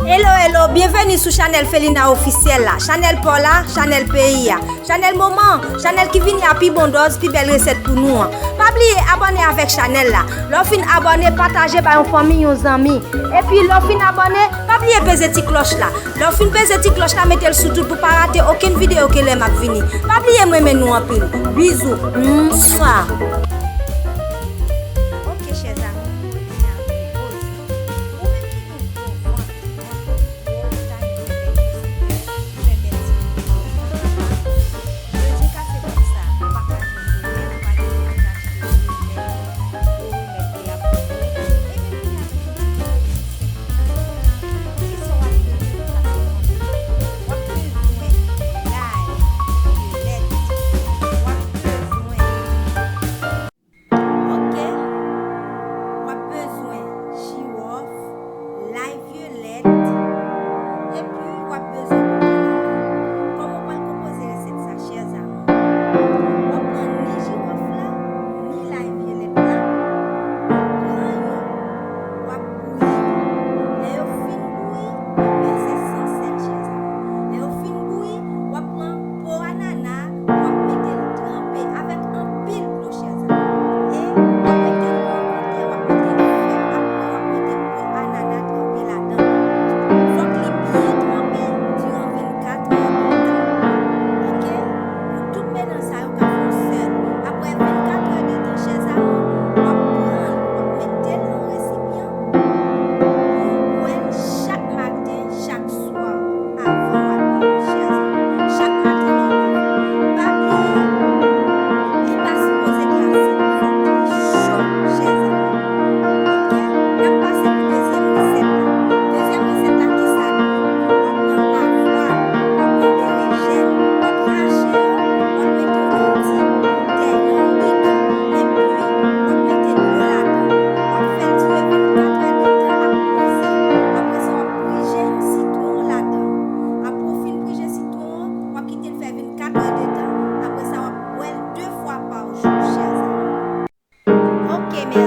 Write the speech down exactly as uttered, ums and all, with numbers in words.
Hello, hello, byenveni sou chanèl Felina Ofisyèl la, chanèl pa w la, chanèl peyi a, chanèl moman, chanèl ki vini a pi bon dòz, pi bèl resèt pou nou an. Pa bliye abòne avèk chanèl la. Lè w fin abòne, pataje bay yon fanmi, yon zanmi. Epi lè w fin abòne, pa bliye peze ti klòch la. Lè w fin peze ti klòch la, mete l sou tout pou pa rate okenn videyo ke lè m ap vini. Pa bliye m renmen nou anpil. Bizou. Mwa. Ok, chè zanmi, kote n ap poze. Ou menm ki gen gwo vant, vant gwo, ou ta renmen fè gwo figè, fè bèl ti figi, ou pa kapab. Yo di kase vant sa, ou pa ka jwenn remèd, ou pa gen remèd achte remèd pou remèd ke y ap vande. Ebyen, kounye a nou vin pou yon senp kesyon. Kesyon w ap poze pou sa se konbyen? W ap bezwen lay, vyolèt, w ap bezwen Ok. W ap bezwen jiwòf, lay vyolèt, epi w ap bezwen pòt anana. Kòman w pral konpoze resèt sa, chè zanmi? W ap pran ni jiwòf la, ni lay vyolèt la, w ap pran yo, w ap bouyi yo. Lè yo fin bouyi, yo vèse san sèl, chè zanmi. Lè yo fin bouyi, w ap pran po anana, w ap mete l tranpe avèk anpil dlo, chè zanmi. E w ap mete l bò yon kote, w ap mete l fè, apre w ap mete po anana tranpe ladan. Fòk li byen tranpe diran vennkat è de tan. Ok? Pou tout melanj sa yo ka fè yon sèl. Apre vennkat è de tan, chè zanmi, w ap pran l, w ap mete l nan resipyan pou w bwè l chak maten, chak swa, avan w al dòmi, chè zanmi. Chak maten lè w leve, pa bliye, li pa sipoze glase, fòk li cho, chè zanmi. Ok, n ap pase pou dezyèm resèt la. Dezyèm resèt la, kisa l ye? W ap pran avwàn, w ap pran berejèn, w ap rache yo, w ap mete yo nan yon ti boutèy, nan yon bidon, epi w ap mete dlo ladan. W ap fè l dire vennkat è de tan ap poze. Apre sa, w ap prije yon sitwon ladan. Apre w fin prije sitwon an, w ap kite l fè vennkat è de tan. Apre sa, w ap bwè l de fwa pa jou, chè zanmi. Ok, mèsi.